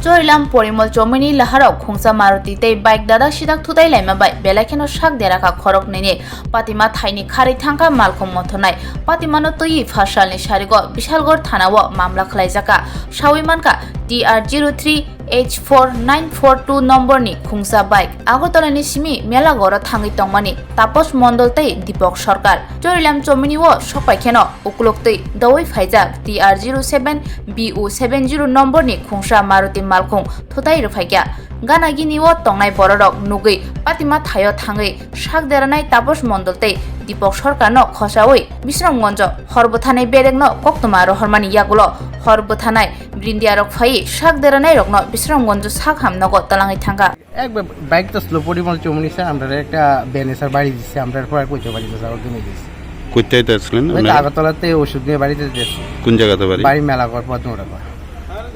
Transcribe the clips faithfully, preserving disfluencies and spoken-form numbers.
Chorilam Porimol Chomini laharok khungsa Maruti tei bike dadak sidak thutai laima bai belai kheno sak dera kha khorok nini patima thaini kharwi thangkha malkhung mothornai patimano twi phasalni sarigo Bishalgarh thanao mamla khlaijaka sawi mankha T R zero three H four nine four two number ni khungsa bike Agartala ni simi Melagoro thangwi tongmani Tapos Mondol tei Dipok Sarkar. Chorilam Chomini o sokpai kheno ukulok twi dawi phaijak T R zero seven B U seven zero number ni khungsa Maruti malkhung thutai rwphaikha. Gana gini o tongnai bororok nugwi patima thaio thangwi sak deranai Tapos Mondol tei Dipok Sarkar no khosawi Bisramgonjo hor bwthanai berek no koktwma rohormani yagulo hor bwthanai brindiarok phaiwi sak deranairokno Bisramgonjo sak hamnogo twlangwi thangkha. এক বে-, বাইক তো স্লো পরিমাণ চমুনি স্যার, আমরা একটা ভ্যানে স্যার বাড়ি দিচ্ছে, আমরা পরে কইতে পারি না স্যার, ওর জন্য দিচ্ছি। কোথায় তো আসলেন ওই তো ওনারা? আগরতলাতে ওষুধ নিয়ে বাড়িতে যাচ্ছি। কোন জায়গাতে বাড়ি? বাড়ি মেলাঘর পদ্মরাপা।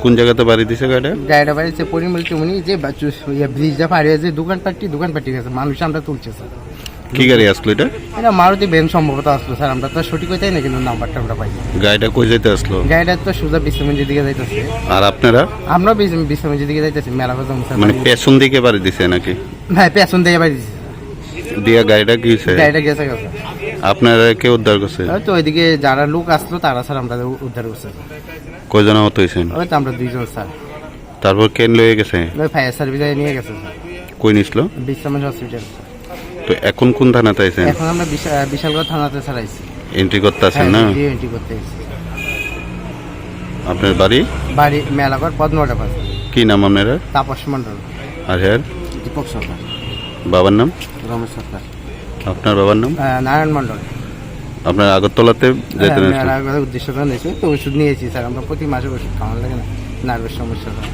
কোন জায়গাতে বাড়ি দিছে গাড়িটা? গাড়িটা বাড়ি হচ্ছে পরিমল চমুনি, যে বাচ্চু-, ইয়ে, ব্রিজটা পার হয়ে যে দোকানপাটি, দোকানপাটি গেছে, মানুষ আমরা তুলছে স্যার। কি গাড়ি আসলো এটা? এটা মারুতি ভ্যান সম্ভবত আসলো স্যার, আমরা তো সঠিক হইতাই না কিন্তু নাম্বারটা আমরা পাই। গাড়িটা কই যাইতে আসলো? গাড়িটা তো সোজা বিশ্বমঞ্জির দিকে যাইতেছে। আর আপনারা? আমরা বিশ-, বিশ্বমঞ্জির দিকে যাইতেছি, মেলা বাজার স্যার মানে বাড়ি। পেছন দিকে বাড়ি দিছে নাকি? হ্যাঁ, পেছন দিকে বাড়ি দিছে। দিয়া গাড়িটা কি হয়েছে? গাড়িটা গেছে গেছে। আপনারা কে উদ্ধার করছে? ওই তো ওইদিকে যারা লোক আসলো তারা স্যার আমরা উদ্ধার করছে। কয়জন আহত হয়েছেন? ওই তো আমরা দুইজন স্যার। তারপর কেন লয়ে গেছে? ওই ফায়ার সার্ভিসে নিয়ে গেছে স্যার। কই নিছিল? বিশ্বমঞ্জির হসপিটাল। তো এখন কোন থানাতে আছেন? এখন আমরা বিশা-, বিশালগড় থানাতে স্যার আইছি। এন্ট্রি করতে আছেন হ্যাঁ, না? জি, এন্ট্রি করতে আইছি। আপনার বাড়ি? বাড়ি মেলাঘর পদ্মরাপা। কি নাম আপনার? তাপস মণ্ডল। আর হ্যাঁ? দীপক সরকার। বাবার নাম? রমেশ সরকার। আপনার বাবার নাম? আহ, নারায়ণ মণ্ডল। আপনার আগরতলাতে হ্যাঁ, যেতে আমি নিয়েছিলেন? আর আগরতলার উদ্দেশ্যে তো নিয়েছি, তো ওষুধ নিয়েছি স্যার, আমরা প্রতি মাসে ওষুধ খাওয়ানো লাগে না, নার্ভের সমস্যা হয়।